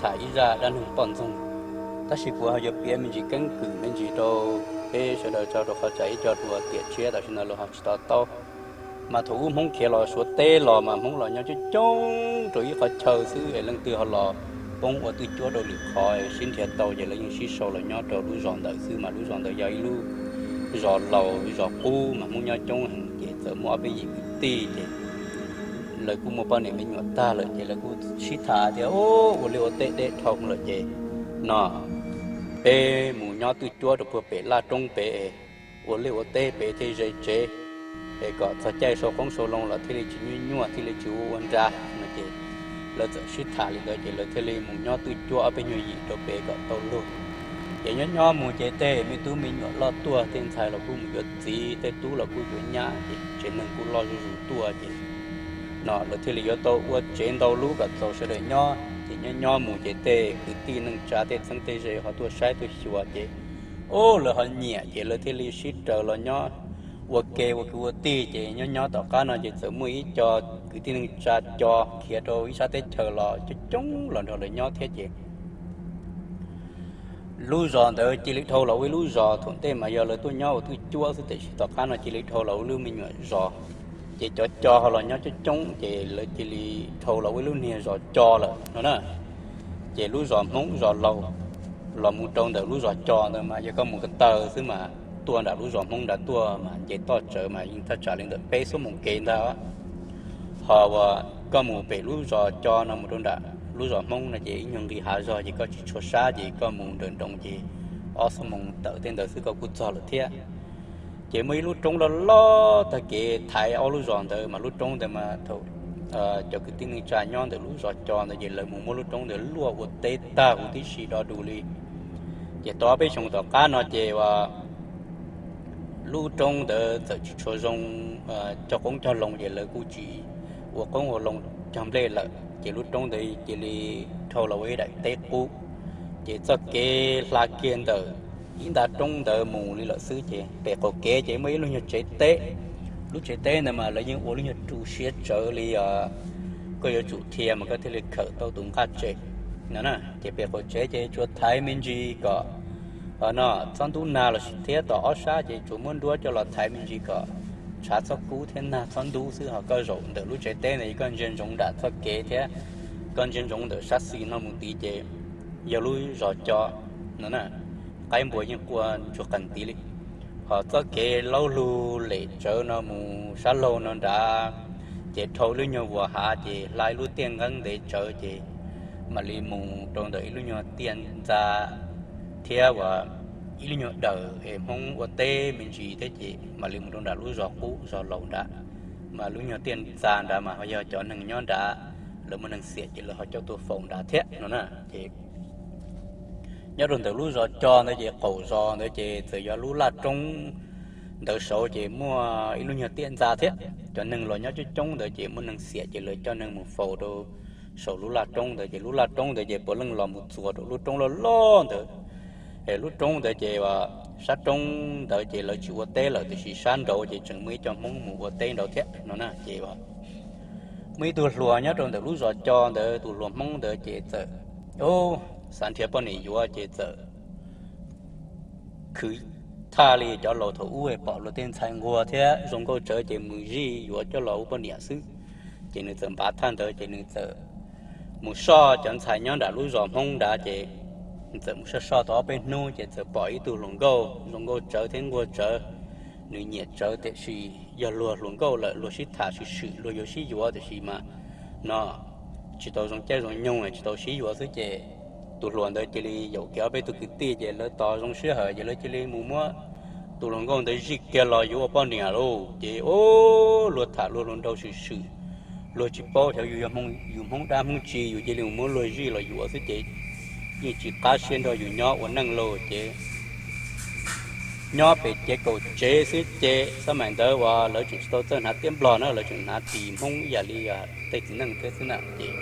tham ib zaj dab neeg poj ntxoog, tab sis kuv ho yuav piav me ntsis keeb kwm me ntsis rau peb sawv daws tso rau qhov tsam ib co hluas tiam tshiab tam sim no los ho tsis to taub. Mas thaum ub Hmoob khiav los Suav teb los mas Hmoob los nyob coob coob rau ib qhov chaw xwb es leej twg ho los poob ua twj cuab rau lwm qhov sib nrhiav tau ces lawv yeej sib sau los nyob rau lub zos ntawd xwb. Mas lub zos ntawd yog ib lub zos laus zos qub mas Hmoob nyob coob heev ces txawm muaj ob peb yim kwv tij ces lawv kuj muaj poj niam me nyuam tag lawm ces lawv kuj sib tham tias, Ua liaj ua teb deb dhau lawm ces no peb mus nyob twj cuab rau puag pem laj roob pem, ua liaj ua teb pem thiaj ze tsev, es kom txog caij sau qoob sau loo los thiaj li tsis nyuaj nyuaj thiaj li tsis ua ua nra no ces lawv txawm sib tham li ntawd ces lawv thiaj li mus nyob twj cuab ob peb nyuag yim rau pem kom tau luag. Ces nyob nyob mus ces tej me tub me nyuam loj tuaj, tej ntxhais los kuj mus yuav txiv, tej tub los kuj yuav nyab ces tsev neeg kuj loj zuj zus tuaj ces no lawv thiaj li yuav tau ua tsev ntau lub kom txaus sawv daws nyob ces nyob nyob mus ces tej kwv tij neej tsa tej txheeb tej ze ho tuaj saib tuaj xyuas ces ub lawv ho nyiam ces lawv thiaj li sib raws los nyob ua ke ua kwv ua tij ces nyob nyob tom qab no ces txawm muaj ib co kwv tij neej tsa co khiav rau ib sab teb chaws los coob coob los nrog lawv nyob thiab ces lub zos ntawd cia li dhau los ua ib lub zos, thaum ntej mas yog lawv tuaj nyob ua twj cuab xwb tiam sis tom qab no cia li dhau los ua lub me nyuam zos. Ces cov co ho los nyob coob coob ces lawv cia li dhau los ua ib lub niag zos co lawm no na. Ces lub zos Hmoob zos laus los mus rau ntawm lub zos co ntawd mas yog koj mus ko taw xwb mas tuaj nram lub zos Hmoob nrad tuaj mas nce toj tsawv mas yeej thaj tsam li ntawm peb xuab moos kev ntag. Ho uas koj mus pem lub zos co no mus rau nram lub zos Hmoob no ces ib nyuag nqis hav zog ces koj tsis tshua sab ces koj mus nrawm nroos ces ob xuab moos tawm tej ntawd xwb koj kuj txog lawm thiab. Ces muaj ib lub roob loj loj tag kev thaiv ob lub zos ntawd mas lub roob ntawd mas thaum cov kwv tij neej tsa nyob ntawm lub zos co ntawd ces lawv mus muab lub roob ntawd luaj ua teb tag huv tib si do dus li. Ces tau ob peb xyoos tom qab no ces lub roob ntawd txawm tsis tshua zoo cog qoob cog loo ces lawv kuj tsis ua qoob ua loo cog nplej lawm ces lub roob ntawd cia li dhau los ua ib daim teb qub. Ces txoj kev hla kiag ntawm ib nta roob ntawd mus li lawm xwb ces pem qaum kev ces muaj ib lub nyuag tsev teb. Lub tsev teb ntawd mas lawv yeej ua lub nyuag ru siab tsawv li os, koj yuav tsum dhia mas koj thiaj li khawm tau tus nqaj tsem no na. Ces pem qaum tsev ces tsuas thaiv me ntsis kom no txhob ntub nag los sis thiab tom ob sab ces tsuas muab nruab coj los thaiv me ntsis kom tshav txhob kub thiab nag txhob ntub xwb ho koj zaum ntawm lub tsev teb ntawd koj ntsia ntsoov nram txoj kev thiab koj ntsia ntsoov ntawm sab xis no mus tid ces yog lub zos co no na. Qaib npua yeej quaj ntsuag qees tid li. Ho txoj kev laub lug lem tsawv no mus sab laug no nrad ces dhau lub nyuag vuas hav ces hla ib lub tiaj nqeeb ntev tsawv ces mam li mus rau ntawm ib lub nyuag tiaj ntxa thiab uas ib lub nyuag dawm es Hmoob ua teb me ntsis thiab ces mam li mus rau nram lub zos qub zos laus nrad. Mas lub nyuag tiaj ntxa nrad mas ho yog cov neeg nyob nrad, lawv muaj neeg xiam ces lawv ho coj tuaj faus nrad thiab no na. Ces nyob rau ntawm lub zos co ntawd ces qaum zos ntawd ces txawm yog lub laj roob ntawd saud ces muaj ib lub nyuag tiaj ntxa thiab. Cov neeg los nyob coob coob ntawd ces muaj neeg xiam ces lawv coj neeg mus faus rau saum lub laj roob ntawd ces lub laj roob ntawd ces puav leej los mus txuas rau lub roob loj loj ntawd. Es lub roob ntawd ces sab roob ntawd ces lawv tsis ua teb lawm tiam sis sab nraud ces tseem muaj ib co Hmoob mus ua teb nraud thiab no na. Ces muaj ib tug hluas nyob rau ntawm lub zos co ntawd, tus hluas Hmoob ntawd ces txawm xav nrhiav poj niam yuav ces txawm khwv thaj li cov laus thaum ub pom luag tej ntxhais nquag thiab zoo nkauj tsawv ces mus zij yuav coj los ua poj niam xwb. Ces nws txawm npav thaj ntawd ces nws txawm mus soj cov ntxhais nyob nram lub zos Hmoob nrad ces nws txawm mus soj soj tau ob peb hnub ces txawm pom ib tug hluas nkauj zoo nkauj tsawv thiab nquag tsawv. Nws nyiam tsawv tiam sis yog luag hluas nkauj lawm luag sib tham swm swm luag yuav sib yuav tiam sis mas no tsis tau zoo caij zoo nyoog tsis tau sib yuav xwb ces tus hluas ntawd cia li yaum kiag ob peb tug kwv tij ces lawv tos zoo sij hawm ces lawv cia li mus muab tus hluas nkauj ntawd zij kiag los yuav ua poj niam lauj. Ces o, luag tham luag hluas nraug swm swm, luag tsis paub xyov yus yog yus Hmoob dab Hmoob tsi yus cia li mus muab luag zij los yuav xwb ces yeej tsis qab siab nrog yus nyob ua neej lauj. Ces nyob pem ces kaum tsev xwb ces xab maim ntawd uas lawv tseem tsis tau txawj hnav tiab nplog na, lawv tseem hnav ris Hmoob ib yam li tej txiv neej thiab xwb na. Ces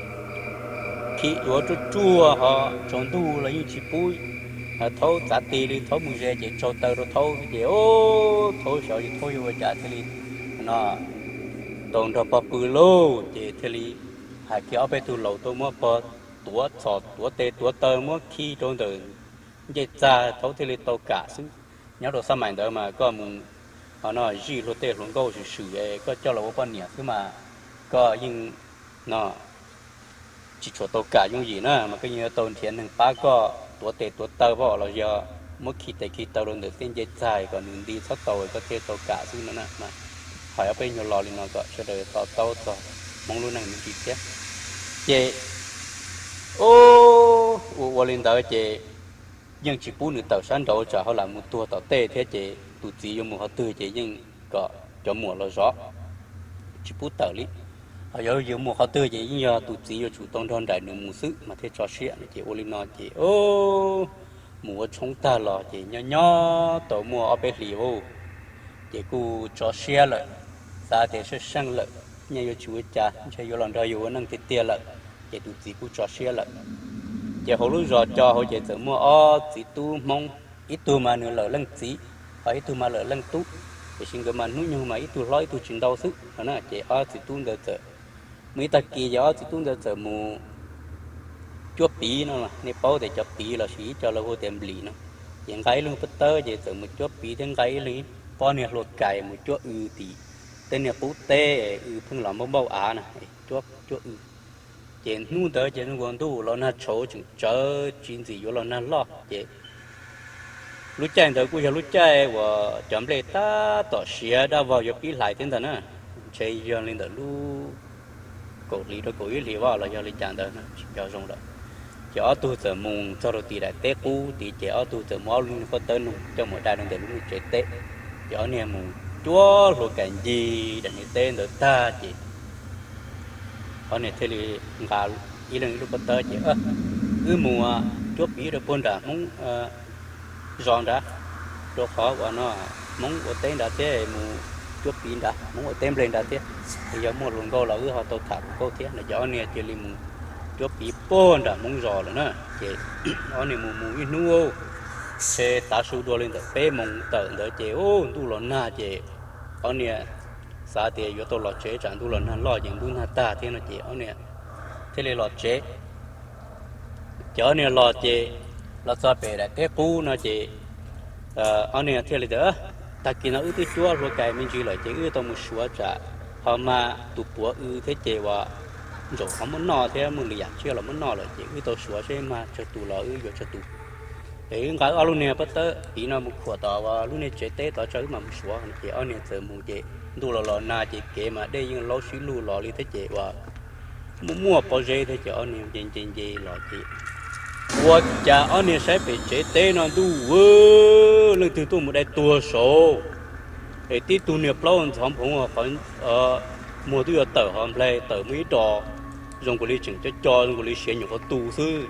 khi yuav ruaj ruaj ho tsaus ntuj los yeej tsis pub thaub txav ti li, thaub mus ze ces tsaug taw rau thaub xwb ces o, thaub xyov yus thaub yuav ua cas thiaj li no tau nrog pog pw lauj. Ces thiaj li hais kiag ob peb tug laus tuaj muab pog tuav txhom tuav tes tuav taw muab khi rau ntawm ncej txag thaum thiaj li tau kam xwb. Nyob rau xab mais ntawd mas koj mus ho no zij luag tej hluas nkauj swm swm es koj coj los ua poj niam xwb mas koj yeej no tsis tshua tau kam yooj yim na, mas koj yeej yuav tau nrhiav neeg pab koj tuav tes tuav taw pab los yog muab khi tes khi taw rau ntawm tej ncej txag kom nws nti txhob tau koj thiaj tau kam xwb no na. Hais ob peb nyuag lo li no kom sawv daws to taub txog Hmoob lub neej me ntsis thiab. Ces ua ua li ntawd ces yeej tsis pub nws tawm sab nraud tsam ho lam mus tuag tom tej thiab ces tus txiv yuav mus qhov twg ces yeej kom cov muam los zov, tsis pub tawm li. Ho yog yuav mus qhov twg ces yeej yog tus txiv yuav tsum tau nrog nraim nws mus xwb mas thiaj tso siab no. Ces ua li no ces mus ua tshoob tag los ces nyob nyob tau muaj ob peb hlis ua ces kuj tso siab lawm, xav tias seej seej lawm, nyaj yuav tsis ua cas ntshe yuav los nrog yus ua neej tiag tiag lawm, ces tus txiv kuj tso siab lawm. Ces hauv lub zos Co hauv ces txawm muaj ob txiv tub Hmoob, ib tug mas nws lawm leej txiv, ho ib tug mas lawm leej tub, tiam sis nkawd mas hnub nyoog mas ib tug hlob ib tug tsis ntau xwb no na. Ces ob txiv tub ntawd txawm, muaj ib tag kis ces ob txiv tub ntawd txawm mus cuab piv no, nej paub tias cov piv los sis ib co lawv hu tias nplis no, ces nqa ib leeg pob tawb ces txawm mus cuab piv thiab nqa ib leeg ib pob niag hlua kais mus cuab w tim tej niag qub teb, w pheej los npauj npauj av na, cuab cuab w. Ces hnub ntawd ces zoo nkaus ntuj los nag tshauv tseem tsawv tsis ntxim yuav los nag loj ces lub caij ntawd kuj yog lub caij uas cov nplej tab tom siav dab vog yuav pib hlais thiab ntag na, ntshe yog li ntawm lub kaum hlis rau kaum ib hlis vaj los yog li cas ntawd tsis nco zoo lawm. Ces ob tug txawm mus txog rau tim daim teb qub tid ces ob tug txawm muab ob lub niag pob tawb noog coj mus dai rau ntawm lub niag tsev teb. Ces ob niag mus cuab hlua kais ncig daim niag teb ntawd tag ces ob niag thiaj li nqa ib leeg ib lub pob tawb ces wb mus cuab piv rau puag nram Hmoob zos nrad, rau qhov uas no Hmoob ua teb nrad thiab, mus cuab piv nrad Hmoob ua teb nplej nrad thiab, es yog muaj hluas nkauj los wb ho tau tham hluas nkauj thiab no. Ces ob niag cia li mus cuab piv puag nram Hmoob zos lawm na. Ces ob niag mus mus ib hnub, ntshe tav su dua li ntawm peb moos tawm ntawd ces ub ntuj los nag ces ob niag xav tias yuav tau los tsev tsam ntuj los nag loj ces ntuj nag tag thiab no ces ob niag thiaj li los tsev. Ces ob niag los ces los txog pem daim teb qub no ces ob niag thiaj li tias, tag kis no wb twb cuab hlua kais me ntsis lawm ces wb tau mus suav tsam ho mag tus puav w thiab ces uas ntsaum ho muab noj thiab muaj lwm yam tsiaj los muab noj lawm ces wb tau suav seb mag tsawg tus los wb yuav tsawg tus. Es wb nqa ob lub niag pob tawb piv no mus khuam tom uas lub niag tsev teb tod tso wb mam mus suav no. Ces ob niag txawm mus ces ntuj los los nag ces kev mas dej yeej laub sib luj los li thiab ces uas muaj muaj pob zeb thiab ces ob niag nce nce nce los ces ua cas ob niag saib pem tsev teb no ntuj, leej twg tuaj mus dai tuag saud. Es tib tug niag plaub ntxhov nphoov qhov muag twb yuav tawm ho nplai tawm muaj ib ro zoo nkaus li tseem co co zoo nkaus li siav nyuam qhuav tu xwb.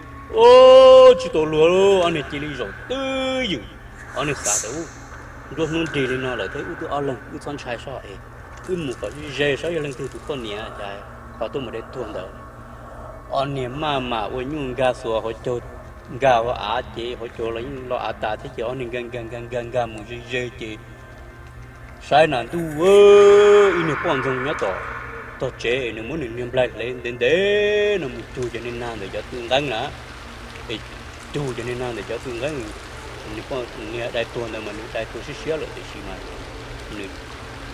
Tsis tau luag, ob niag cia li zaum twb ywm. Ob niag xav tias, nruab hnub nrig li no lawm thiab wb twb ob leeg wb txhob ntshai soj es wb mus kom ze saib yog leej twg tus poj niam cas ho tuaj mus dai tuag ntawd. Ob niag maj mam ua nyuj nkag xuas hauv caug, nkag hauv av ces hauv caug los yeej lo av tas thiab ces ob niag nkag nkag nkag nkag nkag mus ze ze ces saib na ntuj, ib niag poj ntxoog nyob tom tog tsev es nws muab nws niag nplaig hle ntev ntev no mus cug cov niag nag ntawm cov tw nqeeb na. Es cug cov niag nag ntawm cov tw nqeeb, nws poj niag dai tuag ntawd mas nws dai tuag siab siab lawm tiam sis mas nws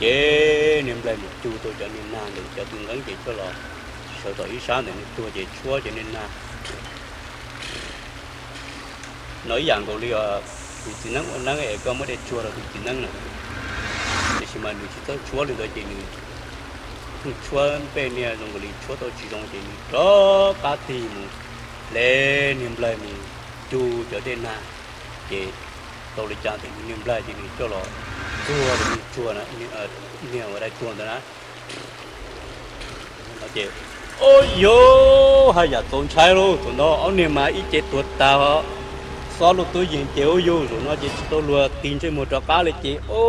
cev niag nplaig mus cug tau cov niag nag ntawm cov tw nqeeb ces coj los sawv tom ib sab ntawm nws tuag ces tshuab cov niag nag no ib yam nkaus li tus txiv neeb ua neeb es koj muab dej tsuag rau tus txiv neeb na. Tiam sis mas nws tsis txawj tshuab li ntawd ces nws tshuab npej niag zoo nkaus li tshuab tau tsis zoo ces nws rov qab tig mus hle niag nplaig mus cug cov dej nag. Ces tau li cas ntawm nws niag nplaig ces nws coj los txuag rau niag tsuag, niag uas dai tuag ntawd na. Ces, o, yog haj yam txaus ntshai lauj. Thaum ntawd ob niag mas ib ce tuag tas, xob lub tub yees ces ua yug zaum no ces tsis tau luag tig ntsej muag rov qab li ces o,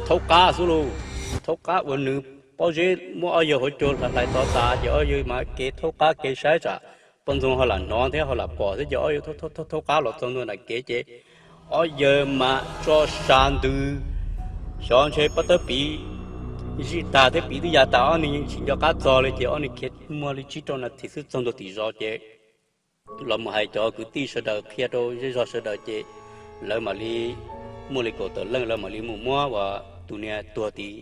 thaub qab xwb lauj. Thaub qab uas nws pob zeb muab ob yawg hauv caug hlais hlais tov tas ces ob yawg mas kev thaub qab kev saib tsam poj ntxoog ho lam hnov thiab ho lam pom thiab ces ob yawg thaub qab los txog ntua nram kev ces ob yawg mas tso sa ntws, xyov ntshe pob tawb piv zij tag thiab piv twb ya tas ob niag yeej tsis nco qab txog li ces ob niag khiav muaj li tsib rau nas this xwb txog ntua tim zos ces los mus hais cov kwv tij sawv daws qhia rau zej zog sawv daws ces lawv mam li muaj li kaum tawm leej lawv mam li mus muab uas tus niag tuag tid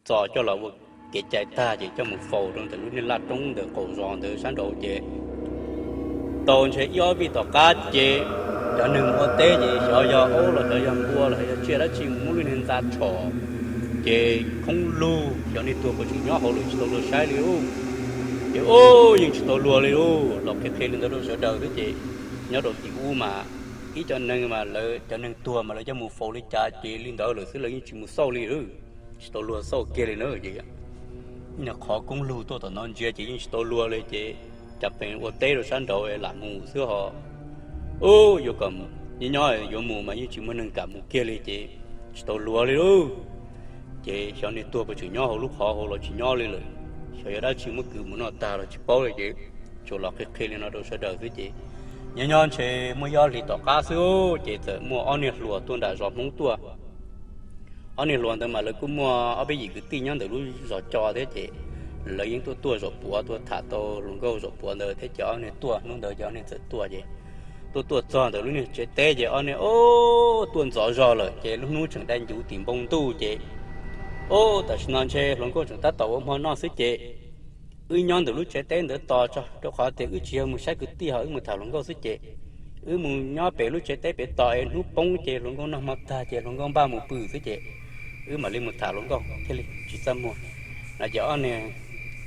txo coj los ua kev cai tag ces coj mus faus rau ntawm lub niag laj roob ntawm qaum zos ntawd sab nraud ces tau ntshe ib ob vij tom qab ces cov neeg ua teb ces xyov yog aub los xyov yog npua los xyov yog tsiaj dab tsi mus muab lub niag ntxa tshom ces khoob lug xyov niag tuag puas tseem nyob hauv lawm tsis tau luag saib li lauj. Ces ub yeej tsis tau luag li lauj, los qhia qhia li ntawd rau sawv daws thiab ces nyob rau tim ub mas ib cov neeg mas lawv cov neeg tuag mas lawv coj mus faus li cas ces li ntawd lawm xwb, lawv yeej tsis mus xauj li, tsis tau luag xauj kiag li na. Ces qhov khoob lug tuaj tom no ntsia ces yeej tsis tau luag li ces cas pheej ua teb rau sab nraud lam mus xwb ho. Ub yuav kom nyob nyob yuav mus mas yeej tsis muaj neeg kam mus kiag li ces tsis tau luag li lauj. Ces xyov niag tuag puas tseem nyob hauv lub qhov hauv los tsis nyob li lawm, xyov yog dab tsi muab kwv mus noj tag los tsis paub li ces tsuas los qhia qhia li no rau sawv daws xwb ces nyob nyob ntshe muaj ib ob hlis tom qab xwb ces txawm muaj ob niag hluas tuaj nram zos Hmoob tuaj. Ob niag hluas ntawd mas lawv kuj muaj ob peb yim kwv tij nyob ntawm lub zos Co thiab ces lawv yeej tuaj tuaj zaum puav tuaj tham tau hluas nkauj zaum puav ntawd thiab ces ob niag tuaj hnub ntawd ces ob niag txawm tuaj ces tuaj tuaj txog ntawm lub niag tsev teb ces ob niag ub tuaj ntxov zog lawm ces lub hnub tseem dai ncuv tim npoo ntuj ces ub tam sim no ntshe hluas nkauj tseem tab tom ua hmo noj xwb ces wb nyob ntawm lub tsev teb ntawd tos tso rau qhov tias wb tsis yog mus saib kwv tij ho wb mus tham hluas nkauj xwb ces wb mus nyob pem lub tsev teb pem tos es hnub poob ces hluas nkauj noj hmo tag ces hluas nkauj npaj mus pw xwb ces wb mam li mus tham hluas nkauj thiaj li tsis txaj muag no ces ob niag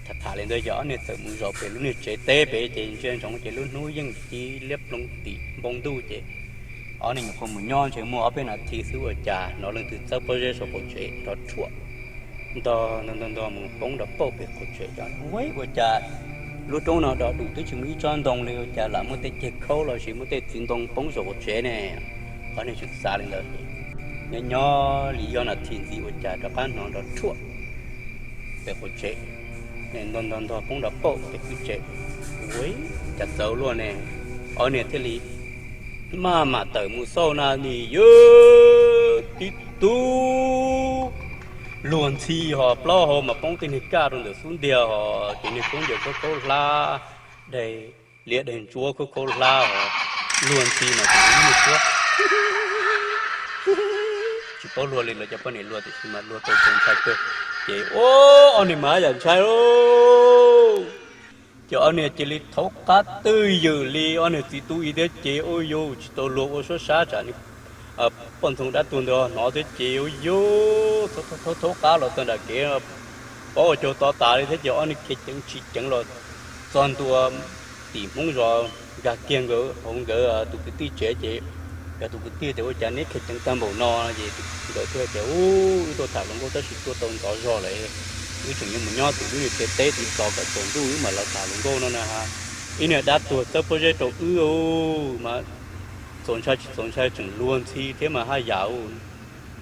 tham tham li ntawd ces ob niag txawm mus zaum pem lub niag tsev teb pem ces ntsia ntsoov ces lub hnub yeej ci liab ploog tim npoo ntuj ces ob niag nyuam qhuav mus nyob ntshe muaj ob peb nas this xwb ua cas hnov leej twg txawb pob zeb saum qaum tsev nrov rhuam ntog ntog ntog ntog mus poob nrov pauj pem qaum tsev. Ua cas lub roob no do dus twb tsis muaj ib tsob ntoo li ua cas lam muaj tej ceg khaub los sis muaj tej txiv ntoo poob saum qaum tsev ne? Ob niag tseem xav li ntawd, nyob nyob li ib ob nas this ntxiv ua cas rov qab hnov nrov rhuam pem qaum tsev, ntog ntog ntog poob nrov pauj pem kwj tsev. Ua cas txawv luaj ne? Ob niag thiaj li maj mam tawm mus xauj na nim yog tib tug luag ntxhi ho plaub hau mas poob tej niag kaj rau ntawm xub ntiag ho ces niag khaub ncaws khaub khaub hlab, daim liab daim ntsuab khaub khaub hlab ho luag ntxhi mas tseem ib niag suab tsis paub luag li lawv cov poj niam luag tiam sis mas luag tau txaus ntshai kawg. Ces ua ob niag mas yam ntshai lauj, ces ob niag cia li thaub qab twj ywm li ob niag txiv tub ib thiab ces ua yus tsis tau luag ua suab sab tsam poj ntxoog dab tuag ntawd hnov thiab ces ua yus thaub thaub qab los txog nram kev paub ua caug to tas li thiab ces ob niag khiav ceev tsis ceev los txog ntua tim Hmoob zos nkag kiag nkawd hauv nkawd tus kwv tij tsev ces nkawd tus kwv tij tias ua cas neb khiav ceev tag npaum no ces nkawd thiaj tias ub wb tuaj tham hluas nkauj tab sis tuaj tau ntxov zog lawm, wb tseem yuav mus nyob tim lub niag tsev teb tid tos kom tsaus ntuj wb mam los tham hluas nkauj no na. Ib niag dab tuag txawb pob zeb rau wb mas txaus ntshai tsis txaus ntshai tseem luag ntxhi thiab mas haj yam ub.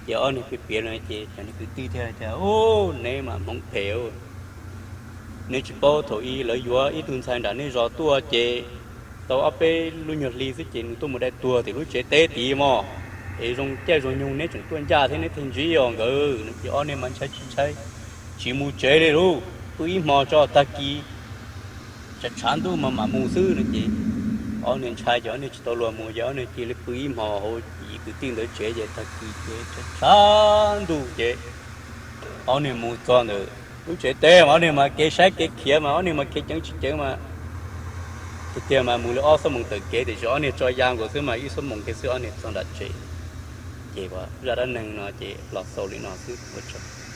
Ces ob niag piav piav no ces cov niag kwv tij thiaj tias ub neb mas hmoov phem ub, neb tsis paub thaum ub lawv yuav ib tug ntxhais nram nej zos tuaj ces tau ob peb lub nyuag hli xwb ces nws tuaj mus dai tuag tim lub tsev teb tid mog, es zoo caij zoo nyoog neb tseem tuaj ncaj thiab neb thiaj ntsib os nkawd no ces ob niag mas ntshai tsis ntshai tsis mus tsev li lauj, pw ib hmo tso tag kis tshav tshav ntuj mas mam mus xwb no ces ob niag ntshai ces ob niag tsis tau luag mus ces ob niag cia li pw ib hmo hauv yim kwv tij ntawd tsev ces tag kis ces tshav tshav ntuj ces ob niag mus txog ntawm lub tsev teb mas ob niag mas kev saib kev khiav mas ob niag mas khiav ceev tsis ceev mas tiag tiag mas mus li ob xuab moos taw kev tiam sis ob niag tso ya nkaus xwb mas ib xuab moos kiag xwb ob niag txog nram tsev. Ces zaj dab neeg no ces los xaus li no xwb ua tsaug.